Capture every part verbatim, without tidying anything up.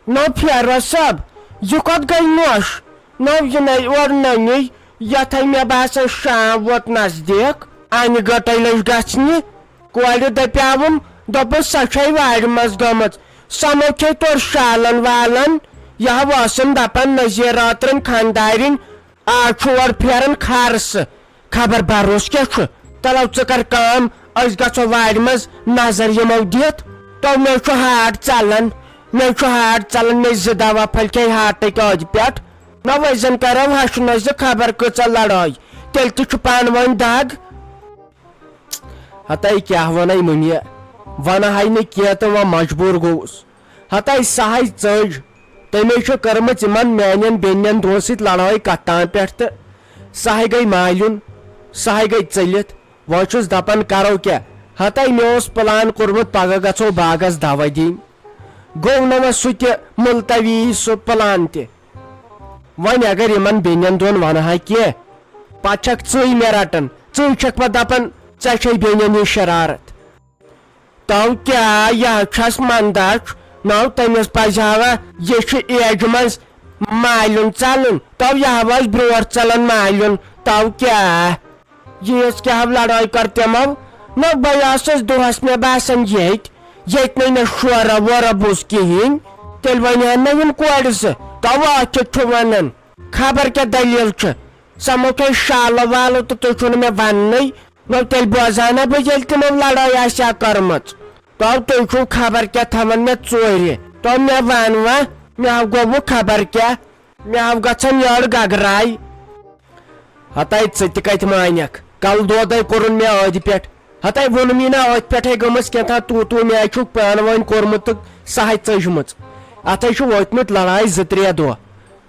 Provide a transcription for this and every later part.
نو فیروز صٲب، یہِ کوٚت گٔے نوٚش؟ نو یہِ نے اورٕ نٔنی، یتھے مےٚ باسان شام ووت نزدیٖک، انہِ گٔٹے لٔج گژھنہِ۔ کورِ دپیاوُم، دوٚپُس، "سۄ چھے وارِ منٛز گٔمٕژ، سۄ مو کھے تورٕ شالن والن۔" یہِ ہا ٲسٕم دپان نذیر راترن خانٛدارِنۍ، آز چھُ اورٕ پھیران خارسہٕ۔ خبر بروس کیٛاہ چھُ؟ تلو ژٕ کر کٲم، أسۍ گژھو وارِ منٛز نظر یِمو دِتھ۔ تو مےٚ چھُ ہارٹ ژلان، مےٚ چھُ ہارٹ ژلان، مےٚ زٕ دوا پھٔلۍ کھے ہارٹٕکۍ ٲدۍ پٮ۪ٹھ۔ نہ وۄنۍ زن کرو ہشہِ نۄش زِ خبر کۭژاہ لڑٲے، تیٚلہِ تہِ چھُ پانہٕ ؤنۍ دگ۔ ہتے کیٛاہ ونے مُنہِ، ونہٕ ہاے نہٕ کینٛہہ تہٕ وۄنۍ مجبوٗر گوٚوُس۔ ہتے سہے ژٔج، تٔمۍ چھِ کٔرمٕژ یِمن میانٮ۪ن بیٚنٮ۪ن دۄن سۭتۍ لڑٲے کتھ تام پٮ۪ٹھ تہٕ سہے گٔے مالیُن، سہے گٔے ژٔلِتھ۔ وۄنۍ چھُس دپان کرو کیٛاہ؟ ہتے مےٚ اوس پلان کوٚرمُت پگاہ گژھو باغس دوا دِنۍ۔ گوٚو نہٕ وۄنۍ سُہ تہِ مُلتوی سُہ پلان تہِ۔ وۄنۍ اگر یِمن بیٚنٮ۪ن دۄن ونہٕ ہا کینٛہہ، پتہٕ چھکھ ژٕے مےٚ رٹان، ژٕے چھکھ پتہٕ دپان، "ژےٚ چھے بیٚنٮ۪ن یہِ شرارت۔" تو کیٛاہ، یہِ حظ چھس منٛدچھ۔ نو تٔمِس پزِ ہا یہِ چھُ ایجہِ منٛز مالیُن ژلُن، تو یہِ ہا اوس برونٛٹھ ژلان مالیُن۔ تو کیٛاہ، ییٖژ کیٛاہ لڑٲے کٔر تِمو؟ نہ، بہٕ ٲسٕس دۄہس مےٚ باسان ییٚتۍ، ییٚتہِ نَے مےٚ شورا وورا بوٗز کِہیٖنۍ۔ تیٚلہِ ونہِ ہن نہ یِم کورِ زٕ، تو اتھ کیٛاہ چھُ ونان؟ خبر کیٛاہ دٔلیٖل چھِ؟ سۄ مو کھے شالہٕ والہٕ تہٕ تُہۍ چھِو نہٕ مےٚ وننٕے۔ نو تیٚلہِ بوزہا نہ بہٕ ییٚلہِ تِمو لڑٲے آسہِ ہا کٔرمٕژ۔ تو تُہۍ چھِو خبر کیٛاہ تھاوان مےٚ ژورِ۔ تو مےٚ ون وۄنۍ، مےٚ ہا گوٚو وۄنۍ خبر کیٛاہ۔ مےٚ ہاو گژھان یٔڑ گگراے۔ ہتے ژٕ تہِ کتہِ مانکھ؟ کل دودے کوٚرُن مےٚ أدۍ پٮ۪ٹھ۔ ہتے ووٚنُم یہِ نا أتھۍ پٮ۪ٹھے گٔمٕژ کینٛژھا تو تو، مےٚ چھُکھ پانہٕ وٲنۍ کوٚرمُت تہٕ سہے ژٔجمٕژ۔ اتھے چھُ ووتمُت لڑایہِ زٕ ترٛےٚ دۄہ۔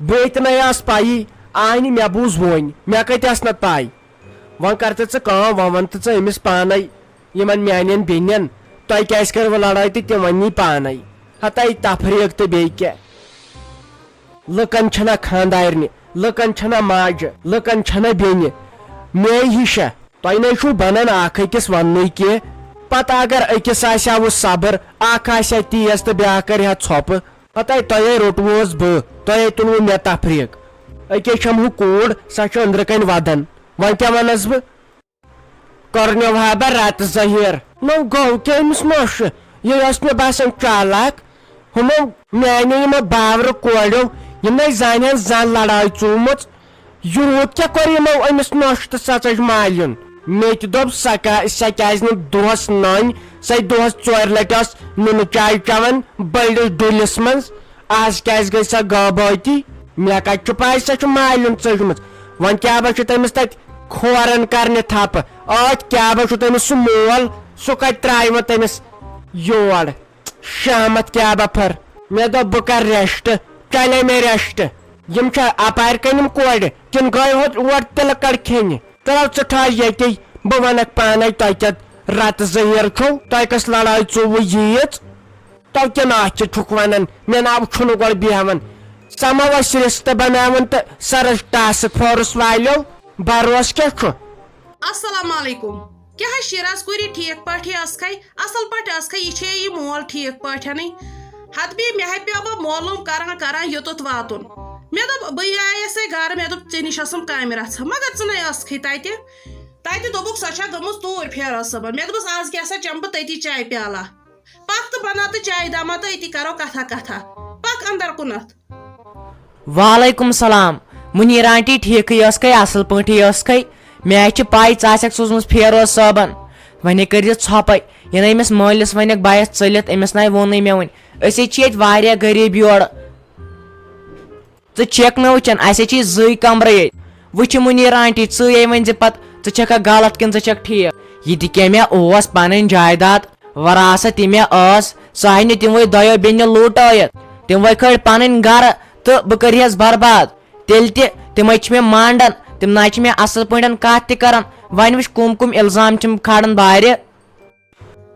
بیٚیہِ تہِ نے ٲس پَیی، آے نہٕ مےٚ بوٗز وۄنۍ، مےٚ کتہِ ٲس نتہٕ پَے؟ وۄنۍ کر تہٕ ژٕ کٲم، وۄنۍ ون تہٕ ژٕ أمِس پانے یِمن میانٮ۪ن بیٚنٮ۪ن، تۄہہِ کیازِ کٔروٕ لڑٲے تہٕ تِم ونی پانے۔ ہتے تفریٖق تہٕ بیٚیہِ کیٛاہ؟ لُکن چھنہ خاندارنہِ، لُکن چھنہ ماجہِ، لُکن چھنہ بیٚنہِ۔ مے ہِشہ۔ تۄہہِ نے چھُو بنان اکھ أکِس وننُے کینٛہہ۔ پتہٕ اگر أکِس آسہِ ہا وُ صبر، اکھ آسہِ ہا تیز تہٕ بیٛاکھ کرِ ہا ژھۄپہٕ۔ پتہٕ تۄہے روٚٹووس بہٕ، تۄہے تُلوٕ مےٚ تفریٖق۔ أکے چھم ہُہ کوٗر، سۄ چھِ أنٛدرٕ کنۍ ودان۔ وۄنۍ کیٛاہ ونس بہٕ؟ کرنیو ہا بہ رت ظٲہِر۔ نو گوٚو کیٛاہ أمِس نوشہِ؟ یہِ ٲس مےٚ باسان چالاک۔ ہُمو میانیو یِمو باورٕ کورٮ۪و، یِم نے زانہِ ہن زانٛہہ لڑٲے ژوٗمٕژ۔ یوٗت کیٛاہ کوٚر یِمو أمِس نوشہِ تہٕ سۄ ژٔج مالیُن۔ مےٚ تہِ دوٚپ، سۄ کا-، سۄ کیٛازِ نہٕ دۄہس نٔنۍ؟ سۄ دۄہس ژورِ لٹہِ ٲس نُنہٕ چاے چٮ۪وان بٔڑِس ڈُلِس منٛز۔ از کیٛازِ گٔے سۄ غٲبٲتی؟ مےٚ کتہِ چھُ پَے سۄ چھِ مالیُن ژٔجمٕژ؟ وۄنۍ کیٛاہ بہ چھُ تٔمِس تتہِ کھورن کرنہِ تھپہٕ؟ ٲتھۍ کیٛاہ بہ چھُ تٔمِس سُہ مول؟ سُہ کتہِ ترٛایہِ وۄنۍ تٔمِس یور؟ شامت کیٛاہ بہ پھٔر؟ مےٚ دوٚپ بہٕ کرٕ rest، چلے مےٚ rest۔ یِم چھا اپارِ کنۍ یِم کورِ کِنہٕ گٔے ہوت اور تِلہٕ کڑ کھیٚنہِ؟ ترٛاو ژٕ ٹھاے ییٚتی، بہٕ ونکھ پانے تۄہہِ کتہِ رتہٕ زٔہیٖر چھُو، تۄہہِ کۄس لڑٲے ژوٚوُ ییٖژ؟ تو کِنہٕ اَتھ چھِ چھُکھ وَنان، مےٚ ناو چھُنہٕ گۄڈٕ بیٚہوان۔ سۄ ما ٲس رِستہٕ بَناوان تہٕ سۄ رٔچھ ٹاسک فورس والیو؟ بروس کیٛاہ چھُ؟ السلام علیکم۔ کیٛاہ حظ شیراز کوٗری ٹھیٖک پٲٹھۍ ٲسکھَے؟ اَصٕل پٲٹھۍ ٲسکھَے؟ یہِ چھے یہِ مول ٹھیٖک پٲٹھٮ۪نٕے؟ ہتہٕ بیٚیہِ مےٚ ہے پیوٚو بہٕ معلوٗم کران کران یوٚتَتھ واتُن۔ مےٚ دوٚپ بہٕ یی آیَس ہے گرٕ، مےٚ دوٚپ ژےٚ نِش ٲسٕم کامہِ رژھا، مگر ژٕ نے ٲسکھٕے تَتہِ۔ تَتہِ دوٚپُکھ سۄ چھےٚ گٔمٕژ توٗرۍ فیروز صٲبَن۔ مےٚ دوٚپُس آز کیٛاہ سا چٮ۪مہٕ بہٕ تٔتی چاے پیالہ۔ پکھ تہٕ بنا تہٕ چاے دما تہٕ أتی کرو کتھا کتھا۔ پکھ اندر کُنتھ۔ وعلیکم السلام۔ مُنیٖر آنٹی ٹھیٖکھٕے ٲسکھَے، اَصٕل پٲٹھی ٲسکھَے؟ مےٚ ہے چھِ پَے ژٕ آسٮ۪کھ سوٗزمٕژ فیروز صٲبَن۔ وۄنۍ ہے کٔرۍ زِ ژھۄپَے، یہِ نہٕ أمِس مٲلِس وَنٮ۪کھ بَیَس ژٔلِتھ، أمِس نَے ووٚنُے مےٚ وۄنۍ۔ أسۍ ہے چھِ ییٚتہِ واریاہ غریٖب یورٕ۔ ژٕ چھَکھ نہٕ وٕچھان، اَسہِ ہے چھِ زٕے کَمرٕ ییٚتہِ۔ وٕچھ مُنیٖر آنٹی، ژٕے ؤنۍ زِ پَتہٕ ژٕ چھَکھا غلط کِنہٕ ژٕ چھَکھ ٹھیٖک؟ یہِ تہِ کیٛاہ مےٚ اوس پَنٕنۍ جایداد، وراثت یہِ مےٚ ٲس، سۄ آیہِ نہٕ تِموٕے دۄیو بیٚنیو لوٗٹٲیِتھ۔ تِموٕے کھٲلۍ پَنٕنۍ گَرٕ تہٕ بہٕ کٔرہَس برباد۔ تیٚلہِ تہِ تِمَے چھِ مےٚ مانڈان، تِم نہ چھِ مےٚ اَصٕل پٲٹھۍ کَتھ تہِ کَران۔ وۄنۍ وٕچھ کٕم کٕم اِلزام چھِم کھالان بارِ۔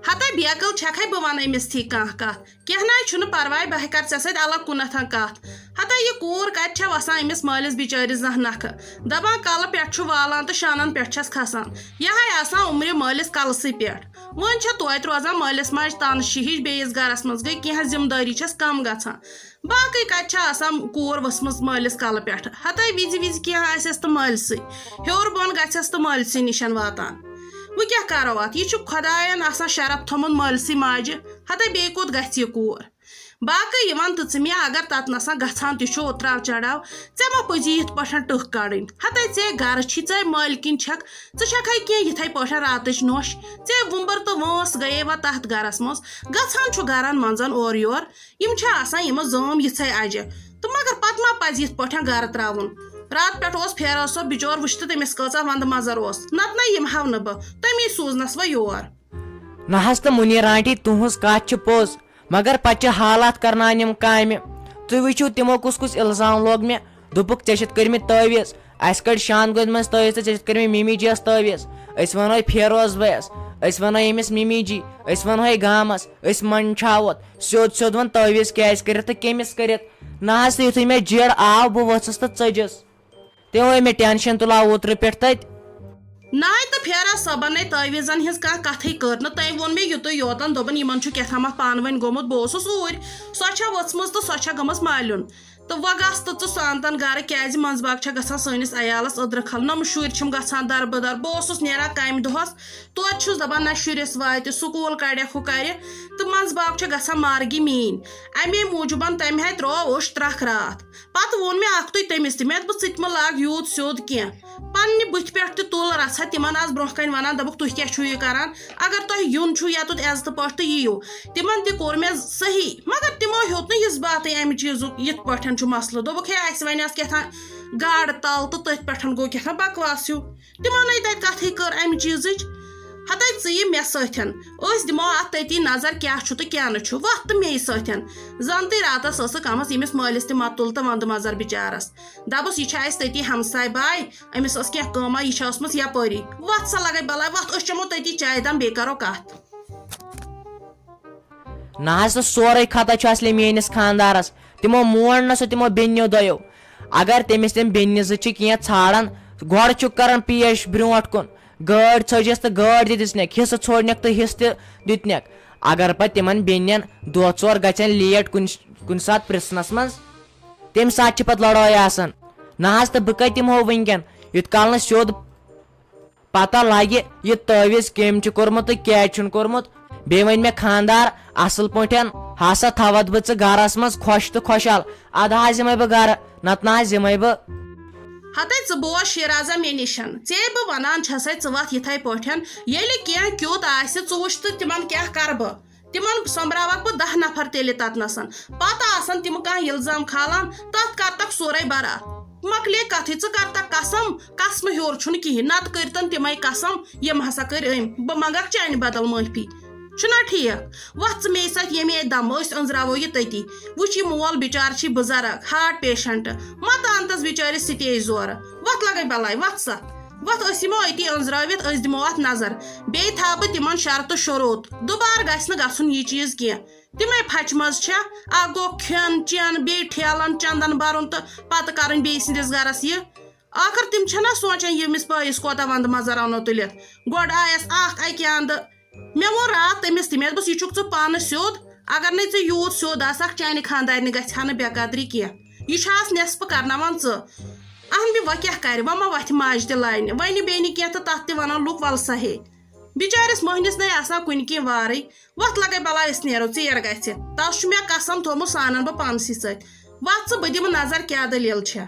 ہتے بیقل چھکھے بہٕ ونہٕ أمِس تھی کانٛہہ کتھ۔ کینٛہہ نہ چھُنہٕ پرواے، بہٕ ہے کرٕ ژےٚ سۭتۍ الگ کُنتھ کتھ۔ ہتا یہِ کوٗر کتہِ چھےٚ وسان أمِس مٲلِس بِچٲرِس زانٛہہ نکھٕ؟ دپان کلہٕ پٮ۪ٹھ چھُ والان تہٕ شانن پٮ۪ٹھ چھس کھسان۔ یہے آسان عمرِ مٲلِس کلسٕے پٮ۪ٹھ۔ وۄنۍ چھےٚ توتہِ روزان مٲلِس ماجہِ تنشہِ ہِش، بیٚیِس گرس منٛز گٔے کینٛہہ ذمہٕ دٲری چھس کم گژھان۔ باقٕے کتہِ چھےٚ آسان کوٗر ؤژھمٕژ مٲلِس کلہٕ پٮ۪ٹھ؟ ہتے وِزِ وِزِ کینٛہہ آسٮ۪س تہٕ مٲلسٕے۔ ہیوٚر بۄن گژھٮ۪س تہٕ مٲلسٕے نِشن واتان۔ وۄنۍ کیٛاہ کرو اتھ؟ یہِ چھُ خۄداین آسان شرف تھوٚمُت مٲلسٕے ماجہِ۔ ہتے بیٚیہِ کوٚت گژھِ یہِ کوٗر؟ باقٕے یِوان تہٕ ژٕ مےٚ اگر تتنسن گژھان تہِ چھُ اُتراو چڑاو، ژےٚ ما پزی یِتھ پٲٹھۍ ٹٕکھ کڑٕنۍ؟ ہتے ژے گرٕ چھی، ژے مٲلکِن چھکھ، ژٕ چھکھے کینٛہہ یِتھے پٲٹھۍ راتٕچ نوش؟ ژے وُمبر تہٕ وٲنٛس گٔیے وۄنۍ تتھ گرس منٛز۔ گژھان چھُ گرن منٛزن اورٕ یور، یِم چھِ آسان یِمن زٲم یِژھے اجہِ۔ تہٕ مگر پتہٕ ما پزِ یِتھ پٲٹھۍ گرٕ تراوُن؟ راتہٕ پٮ۪ٹھ اوس فیروز صٲب بِچور، وٕچھ تہٕ تٔمِس کۭژاہ ونٛدٕ مزر اوس، نتہٕ نَے یِمہٕ ہاو نہٕ بہٕ، تٔمی سوٗزنس وۄنۍ یور۔ نہ حظ تہٕ مُنیٖر آنٹی، تُہٕنٛز کتھ چھِ پوٚز، مگر پتہٕ چھِ حالات کرناونہِ یِم کامہِ۔ تُہۍ وٕچھِو تِمو کُس کُس الزام لوگ مےٚ۔ دوٚپُکھ، "ژےٚ چھِتھ کٔرمٕتۍ تٲویٖز، اَسہِ کٔڑۍ شانہٕ گۄدِ منٛز تٲویٖز تہٕ ژےٚ چھِتھ کٔرمٕتۍ مِمی جیَس تٲویٖز۔ أسۍ وَنہوے فیروز بَیَس، أسۍ وَنہوے أمِس مِمی جی، أسۍ وَنہوے گامَس، أسۍ منٛدچھاوتھ۔ سیوٚد سیوٚد وَن تٲویٖز کیٛازِ کٔرِتھ تہٕ کٔمِس کٔرِتھ؟" نہ حظ، تہٕ یُتھُے مےٚ جِیَر آو، بہٕ ؤژھٕس تہٕ ژٔجِس۔ تِمو ہے مےٚ ٹینشن تُل آو اوترٕ پٮ۪ٹھ تتہِ۔ ناے تہٕ فیروز صٲبن نے تٲویٖزن ہٕنٛز کانٛہہ کتھٕے کٔر نہٕ۔ تٔمۍ ووٚن مےٚ یُتُے یوتن، دوٚپُن، "یِمن چھُ کیٛاہ تامَتھ پانہٕ ؤنۍ گوٚمُت، بہٕ اوسُس اوٗرۍ، سۄ چھےٚ ؤژھمٕژ تہٕ سۄ چھےٚ گٔمٕژ مالیُن۔" تہٕ وۄنۍ گژھ تہٕ ژٕ سانتن گرٕ، کیٛازِ منٛزباگ چھےٚ گژھان سٲنِس عیالس أدرٕ کھل، نۄم شُرۍ چھِم گژھان دربٕدر۔ بہٕ اوسُس نیران کامہِ دۄہس، توتہِ چھُس دپان، نہ شُرِس واتہِ، سکوٗل کڑٮ۪کھ ہُہ کرِ، تہٕ منٛزباگ چھےٚ گژھان مرگہِ میٛٲنۍ۔ امے موٗجوٗبن تٔمۍ ہے ترٛوو اوٚش ترکھ راتھ۔ پتہٕ ووٚن مےٚ اکھتُے تٔمِس تہِ، مےٚ دوٚپُس، "ژٕ تہِ مہٕ لاگ یوٗت سیوٚد کینٛہہ۔ پننہِ بٕتھِ پٮ۪ٹھ تہِ تُل رژھا تِمن آز برونٛہہ کنہِ ونان، دوٚپُکھ، 'تُہۍ کیٛاہ چھِو یہِ کران؟ اگر تۄہہِ یُن چھُو یتُتھ عزتہٕ پٲٹھۍ تہٕ یِیِو۔'" تِمن تہِ کوٚر مےٚ صحیح، مگر تِمو ہیوٚت نہٕ یِژھ باتٕے امہِ چیٖزُک، یِتھ پٲٹھۍ چھُ مسلہٕ۔ دوٚپُکھ، "ہے، اسہِ ونیٛاس کیٛاہ تام گاڈٕ تل تہٕ تٔتھۍ پٮ۪ٹھ گوٚو کیٛاہ تام بکواس ہیوٗ۔" تِمو نے تتہِ کتھٕے کٔر امہِ چیٖزٕچ۔ ہتے ژٕ یہِ مےٚ سۭتۍ، أسۍ دِمو اتھ تٔتی نظر کیٛاہ چھُ تہٕ کیٛاہ نہٕ چھُ۔ وۄتھ تہٕ مے سۭتۍ۔ زن تہِ راتس ٲسٕکھ آمٕژ ییٚمِس مٲلِس تہِ متُل تہٕ وندٕ مزر بِچارس۔ دپُس، یہِ چھِ اسہِ تٔتی ہمساے باے، أمِس ٲس کینٛہہ کٲما، یہِ چھےٚ ٲسمٕژ یپٲری۔ وۄتھ سا لگے بلاے، وۄتھ، أسۍ چمو تٔتی چایہِ دام، بیٚیہِ کرو کتھ۔ نہ حظ، تہٕ سورُے خطا چھُ اصلی میٲنِس خاندارس۔ تِمو مون نہٕ سُہ تِمو بیٚنیو دۄیو۔ اگر تٔمِس تِم بیٚنہِ زٕ چھِ کینٛہہ ژھانڈان، گۄڈٕ چھُکھ کران پیش برونٛٹھ کُن۔ گٲڑۍ ژھٔجِس تہٕ گٲڑۍ تہِ دِژنَکھ، حصہٕ ژھوڑنَکھ تہٕ حصہٕ تہِ دِتنَکھ۔ اگر پتہٕ تِمن بیٚنٮ۪ن دۄہ ژور گژھن لیٹ کُنہِ، کُنہِ ساتہٕ پرژھنس منٛز، تمہِ ساتہٕ چھِ پتہٕ لڑٲے آسان۔ نہ حظ، تہٕ بہٕ کتہِ دِمہو وٕنکٮ۪ن، یُت کال نہٕ سیوٚد پتہ لگہِ، یہِ تٲویٖز کٔمۍ چھُ کوٚرمُت تہٕ کیازِ چھُن کوٚرمُت۔ بیٚیہِ ؤنۍ مےٚ خاندار اصل پٲٹھۍ، ہسا تھاوتھ بہٕ ژٕ گرس منٛز خۄش تہٕ خۄشحال۔ ادٕ حظ یِمے بہٕ گرٕ، نتہٕ نہ حظ یِمے بہٕ۔ ہتے ژٕ بوز شیرازا مےٚ نِشن، ژے بہٕ ونان چھسے، ژٕ وتھ یِتھے پٲٹھۍ، ییٚلہِ کینٛہہ کیُتھ آسہِ، ژٕ وٕچھ تہٕ تِمن کیٛاہ کرٕ بہٕ۔ تِمن سۄمبراوکھ بہٕ دَہ نفر تیٚلہِ تتنسن۔ پتہٕ آسن تِم کانٛہہ الزام کھالان، تتھ کرتکھ سورے برا۔ مۄکلے کتھٕے، ژٕ کرتکھ قسم، قسمہٕ ہیوٚر چھُنہٕ کِہیٖنۍ، نتہٕ کٔرتن تِمے قسم، یِم ہسا کٔرۍ أمۍ۔ بہٕ منگکھ چانہِ بدل معٲفی۔ چھُنا ٹھیٖک؟ وۄتھ ژٕ مے سۭتۍ ییٚمے دمہٕ، أسۍ أنٛزراوو یہِ تٔتی۔ وٕچھ، یہِ مول بِچار چھی بُزرگ، ہارٹ پیشنٹ، مہ تان تس بِچٲرِس سِٹیج زورٕ۔ وۄتھ لگے بلاے، وۄتھ سا۔ وۄتھ، أسۍ یِمو أتی أنٛزرٲوِتھ، أسۍ دِمو اَتھ نظر۔ بیٚیہِ تھاوٕ بہٕ تِمن شرطہٕ شروٗط۔ دُبارٕ گژھِ نہٕ گژھُن یہِ چیٖز کینٛہہ۔ تِمے پھچہِ منٛز چھےٚ، اکھ گوٚو کھٮ۪ن چٮ۪ن، بیٚیہِ ٹھیلن چندن برُن تہٕ پتہٕ کرٕنۍ بیٚیہِ سٕنٛدِس گرس یہِ۔ ٲخٕر تِم چھِنا سونٛچان، ییٚمِس بٲیِس کوتاہ ونٛدٕ منٛزر اَنو تُلِتھ۔ گۄڈٕ آیس اکھ اکہِ اندٕ۔ مےٚ ووٚن راتھ تٔمِس تہِ، مےٚ دوٚپُس، "یہِ چھُکھ ژٕ پانہٕ سیوٚد، اگر نے ژےٚ یوٗت سیوٚد آسہٕ، اکھ چانہِ خانٛدارنہِ گژھِ ہا نہٕ بے قدری کینٛہہ۔ یہِ چھُ آز نٮ۪صفہٕ کرناوان ژٕ۔" اہن، مےٚ وۄنۍ کیٛاہ کرِ، وۄنۍ ما وۄتھِ ماجہِ تہِ لاینہِ، وۄنہِ بیٚنہِ کینٛہہ تہٕ تتھ تہِ ونان لُکھ، ولہٕ سا ہے۔ بِچٲرِس مۄہنِس نے آسان کُنہِ کینٛہہ وارٕے۔ وۄتھ لگے بلاے، أسۍ نیرو، ژیر گژھِ۔ تس چھُ مےٚ قسم تھوٚومُت، سُہ انن بہٕ پانسٕے سۭتۍ۔ وۄتھ ژٕ، بہٕ دِمہٕ نظر کیٛاہ دٔلیٖل چھےٚ۔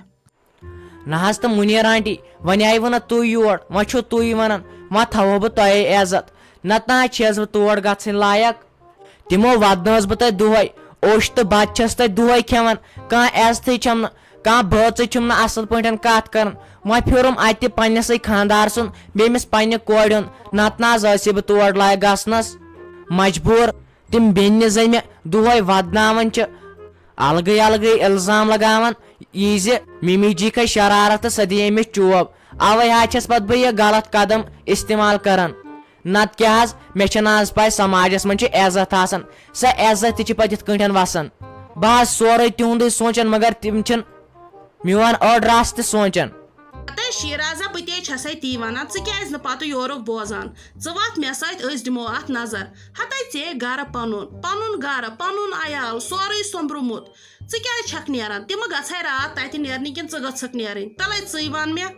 نہ حظ تہٕ مُنیٖر آنٹی، وۄنۍ آیہِ وٕ نہ تُہۍ یور، وۄنۍ چھِو تُہۍ وَنان، وۄنۍ تھاوو بہٕ تۄہے عزت، نَتہٕ نہ حظ چھَس بہٕ تور گژھٕنۍ لایق۔ تِمو وَدنٲوٕس بہٕ تۄہہِ دۄہَے، اوٚش تہٕ بَتہٕ چھَس تۄہہِ دۄہَے کھٮ۪وان، کانٛہہ عزتھٕے چھَم نہٕ، کانٛہہ بٲژٕے چھُم نہٕ اَصٕل پٲٹھۍ کَتھ کَران۔ وۄنۍ پھیوٗرُم اَتہِ تہِ پنٛنِسٕے خانٛدار سُنٛد، بیٚمِس پنٛنہِ کورِ ہُنٛد، نَتہٕ نہ حظ ٲسۍ ہے بہٕ تور لایق گژھنَس مجبوٗر۔ تِم بیٚنہِ زٕ مےٚ دۄہَے وَدناوان چھِ، الگٕے الگٕے الزام لگاوان، یہِ زِ مِمی جی کھے شرارت تہٕ سۄ دِیہِ أمِس چوب۔ اوے حظ چھَس پتہٕ بہٕ یہِ غلط قدم استعمال کران۔ نتہٕ کیٛاہ حظ، مےٚ چھَنہٕ آز پَے سماجس منٛز چھِ عزت آسان، سۄ عزت تہِ چھِ پتہٕ یِتھ کٲٹھۍ وسان۔ بہٕ حظ سورُے تِہُنٛدُے سونٛچان، مگر تِم چھِنہٕ میون أڑ راستہٕ سونٛچان۔ ہتے شیرازا، بہٕ تے چھسے تی ونان، ژٕ کیازِ نہٕ پتہٕ یورُک بوزان؟ ژٕ وتھ مےٚ سۭتۍ، أسۍ دِمو اتھ نظر۔ ہتے ژےٚ گرٕ پنُن، پنُن گرٕ، پنُن عیال، سورُے سوٚمبرومُت۔ ژٕ کیازِ چھکھ نیران؟ تِمہٕ گژھے راتھ تتہِ نیرنہِ کِنہٕ ژٕ گٔژھکھ نیرٕنۍ؟ تلے ژٕے ون مےٚ۔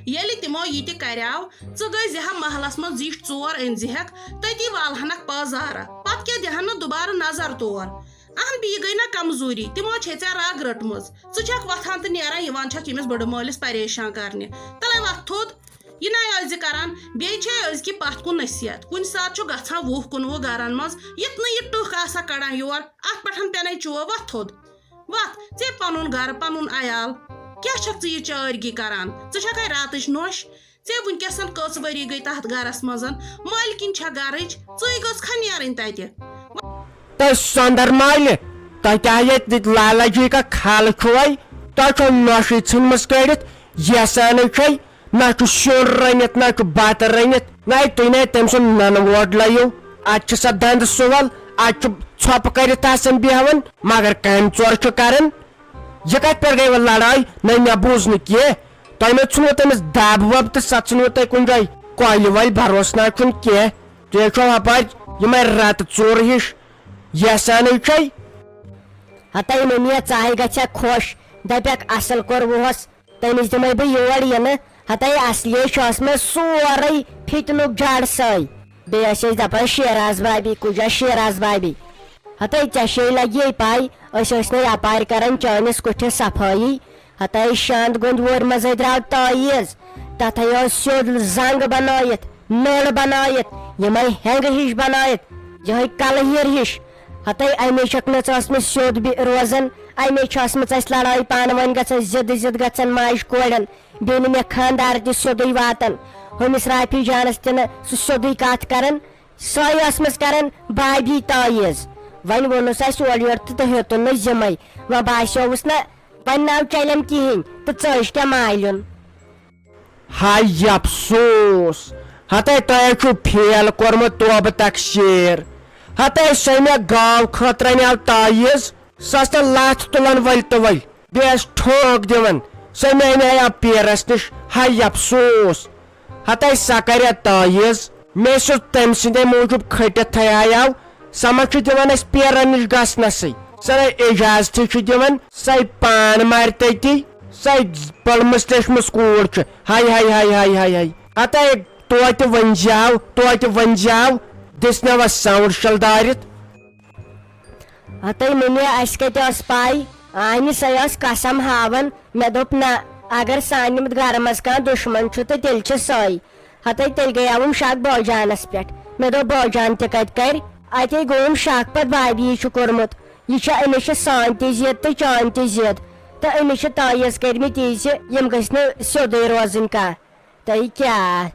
ییٚلہِ تِمو یہِ تہِ کریاو، ژٕ گٔے زِ ہا محلس منٛز زِٹھۍ ژور أنۍ زِ ہیکھ، تٔتی والہنکھ پٲزارہ۔ پتہٕ کیٛاہ دِہن نہٕ دُبارٕ نظر تور؟ اہن، بیٚیہِ گٔے نہ کمزوری، تِمو چھے ژےٚ رگ رٔٹمٕژ۔ ژٕ چھکھ وۄتھان تہٕ نیران، یِوان چھکھ ییٚمِس بٔڑٕ مٲلِس پریشان کرنہِ۔ تلے وۄتھ تھوٚد۔ یہِ نَے ٲسۍ زِ کران، بیٚیہِ چھے أزکہِ پتھ کُن نصیحت۔ کُنہِ ساتہٕ چھُ گژھان وُہ کُنوُہ گرن منٛز، یِتھ نہٕ یہِ ٹٕکھ آسان کڑان یور، اتھ پٮ۪ٹھ پینے چوب۔ وۄتھ تھوٚد۔ وۄتھ، ژےٚ پنُن گرٕ، پنُن عیال۔ کیٛاہ چھکھ ژٕ یہِ چٲرگی کران؟ ژٕ چھکھے راتٕچ نوٚش؟ ژےٚ وٕنکیٚسن کٔژ ؤری گٔے تتھ گرس منٛز؟ مٲلکِن چھےٚ گرٕچ، ژٕے گٔژھ کھا نیرٕنۍ تتہِ؟ تہٕ سۄندر مالہِ، تۄہہِ کیٛاہ ییٚتہِ لالہ جی کا خالہٕ چھُوے؟ تۄہہِ چھو نۄشٕے ژھٕنمٕژ کٔڑِتھ، یژھانٕے چھے، نہ چھُ سیُن رٔنِتھ، نہ چھُ بتہٕ رٔنِتھ، نہ تُہۍ نے تٔمۍ سُنٛد ننہٕ ووٹ لٲیِو۔ اتہِ چھِ سۄ دندٕ سُول، اتہِ چھُ ژھۄپہٕ کٔرِتھ آسان بیہوان، مگر کامہِ ژور چھُ کران۔ یہِ کتہِ پٮ۪ٹھ گٔے وۄنۍ لڑٲے؟ نہ، مےٚ بوٗز نہٕ کینٛہہ۔ تۄہہِ مہ ژھُنوٕ تٔمِس دب وب تہٕ سۄ ژھُنوٕ تۄہہِ کُنہِ جایہِ۔ کۄلہِ وۄلہِ بھروسہٕ نہ چھُنہٕ کینٛہہ۔ تُہۍ چھِو ہپٲرۍ یِمے رتہٕ ژوٗرٕ ہِش۔ یژھانٕے چھے۔ ہتے مٔمی، ژاے گژھِ خۄش، دپٮ۪کھ اصل کوٚروُہس، تٔمِس دِمے بہٕ یور یِنہٕ۔ ہتے اصلی چھُ ٲسمٕژ سورُے فِتنُک جڑ سٲے۔ بیٚیہِ ٲسۍ أسۍ دپان، "شیراز بابی، کُجا شیراز بابی؟" ہتے ژےٚ چھے لگی پاے، أسۍ ٲسۍ نے اپارِ کران چٲنِس کُٹھِس صفٲیی۔ ہتے شاند گوٚنٛدۍ وورِ منٛزے درٛاو تٲییٖز۔ تتھے ٲس سیوٚد زنگ بنٲیِتھ، نٔر بنٲیِتھ، یِمے ہٮ۪نٛگہٕ ہِش بنٲیِتھ، یِہے کلہٕ ہیر ہِش۔ ہتے اَمے چھکھ نہٕ ژٕ ٲسمٕژ سیوٚد بِ-، روزان، اَمے چھِ ٲسمٕژ اَسہِ لڑٲے پانہٕ ؤنۍ گژھان، ضدٕ ضد گژھان ماجہِ کورٮ۪ن، بیٚیہِ نہٕ مےٚ خانٛدار تہِ سیوٚدُے واتان، ہُمِس رافی جانس تہِ نہٕ سُہ سیوٚدُے کتھ کران، سۄے ٲسمٕژ کران بابی تٲییٖز۔ وۄنۍ ووٚنُس اَسہِ اورٕ یورٕ تہٕ، تہٕ ہیوٚتُن نہٕ ذمے، وۄنۍ باسیووُس نہ وۄنۍ ناو چلٮ۪م کِہیٖنۍ تہٕ ژٔج کیٛاہ مالیُن۔ ہاے افسوس، ہتے تۄہہِ چھُو فیل کوٚرمُت توبہٕ تقصیٖر۔ ہتے سۄ مےٚ گاو خٲطرٕ انیو تٲییٖز، سۄ ٲس تَتھ لَتھ تُلان ؤلۍ تہٕ ؤلۍ، بیٚیہِ ٲس ٹھونٛک دِوان، سۄ مےٚ اَنیو پیٖرَس نِش۔ ہاے افسوس، ہتے سۄ کَرِ تٲییٖز۔ مےٚ سُہ تٔمۍ سٕنٛدے موٗجوٗب کھٔٹِتھ تھیایاو۔ سۄ ما چھُ دِوان اَسہِ پیرن نِش گژھنَسٕے؟ سۄ نے اجازتھٕے چھُ دِوان، سۄے پان مارِ تٔتی، سۄے پٔلمٕژ لیچھمٕژ کوٗر چھِ۔ ہاے، ہاے، ہاے، ہاے، ہاے، ہاے۔ ہتے توتہِ ؤنۍ زیو، توتہِ ؤنۍ زیو، دِژ مےٚ وۄنۍ ساوُنٛڈ شل دٲرِتھ۔ ہتے مُنہِ، اَسہِ کَتہِ ٲس پَے؟ آنہِ سۄے ٲس قسم ہاوان۔ مےٚ دوٚپ، نہ، اگر سانہِ گرٕ منٛز کانٛہہ دُشمن چھُ تہٕ تیٚلہِ چھِ سۄے۔ ہتے تیٚلہِ گٔیاوُم شک بٲجانس پٮ۪ٹھ۔ مےٚ دوٚپ، بٲجان تہِ کتہِ کرِ؟ اتے گوٚوُم شک پتہٕ بابی یہِ چھُ کوٚرمُت۔ یہِ چھِ، أمِس چھِ سٲنۍ تہِ ضد تہٕ چٲنۍ تہِ ضد۔ تہٕ أمِس چھِ تٲیٖز کٔرمٕتۍ یہِ زِ یِم گٔژھۍ نہٕ سیوٚدُے روزٕنۍ کانٛہہ۔ تہٕ کیٛاہ؟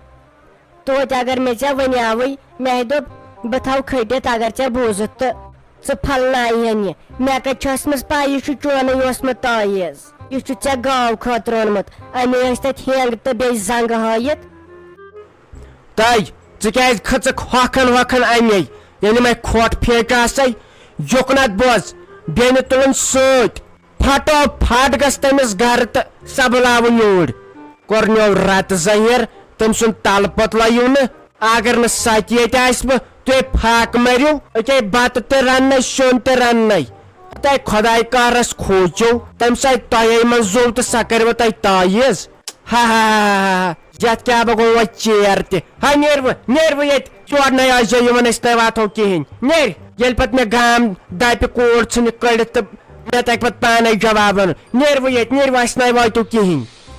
توتہِ اگر مےٚ ژےٚ ؤنیاوٕے، مےٚ دوٚپ، بہٕ تھاوٕ کھٔٹِتھ اگر ژےٚ بوٗزُتھ تہٕ۔ ژٕ پھۄلناوِہن یہِ۔ مےٚ کتہِ چھِ ٲسمٕژ پَے یہِ چھُ چونٕے اوسمُت تٲیٖز؟ یہِ چھُ ژےٚ گٲو خٲطرٕ اوٚنمُت۔ اَمے ٲسۍ تَتہِ ہینٛگ تہٕ بیٚیہِ زنٛگہٕ ہٲیِتھ۔ تَے، ژٕ کیٛازِ کھٔژٕکھ ہۄکھان وۄکھان اَمے؟ ییٚلہِ مےٚ کھۄٹھ پھیچہِ آسَے، یُکنَتھ بوز، بیٚنہِ تُلُن سۭتۍ۔ پھٹو پھٹ گژھ تٔمِس گرٕ تہٕ سۄ بُلاوُن یوٗرۍ۔ کوٚرنیو رتہٕ ظٲہِر، تٔمۍ سُنٛد تلہٕ پوٚت لایِو نہٕ۔ اگر نہٕ سۄ تہِ ییٚتہِ آسہِ بہٕ، تُہۍ فاقہٕ مٔرِو۔ أکے بتہٕ تہِ رننے، سیُن تہِ رننے۔ تۄہہِ خۄداے کارس کھوٗژِو، تٔمۍ سۭتۍ تۄہے منٛز زُو تہٕ سۄ کٔرِوٕ تۄہہِ تٲیٖز۔ ہا ہا ہا ہا ہا۔ یتھ کیٛاہ بہٕ گوٚو وۄنۍ چیر تہِ۔ ہا نیرِو، نیرِو ییٚتہِ۔ یور نَے ٲسۍزیو یِوان، أسۍ نَے واتو کِہیٖنۍ۔ نیرِ۔ ییٚلہِ پتہٕ مےٚ گام دَپہِ کوٗر ژھٕنہِ کٔڑِتھ تہٕ مےٚ تَگہِ پتہٕ پانے جواب وَنُن۔ نیرِو ییٚتہِ، نیرِو، اَسہِ نَے واتِو کِہیٖنۍ۔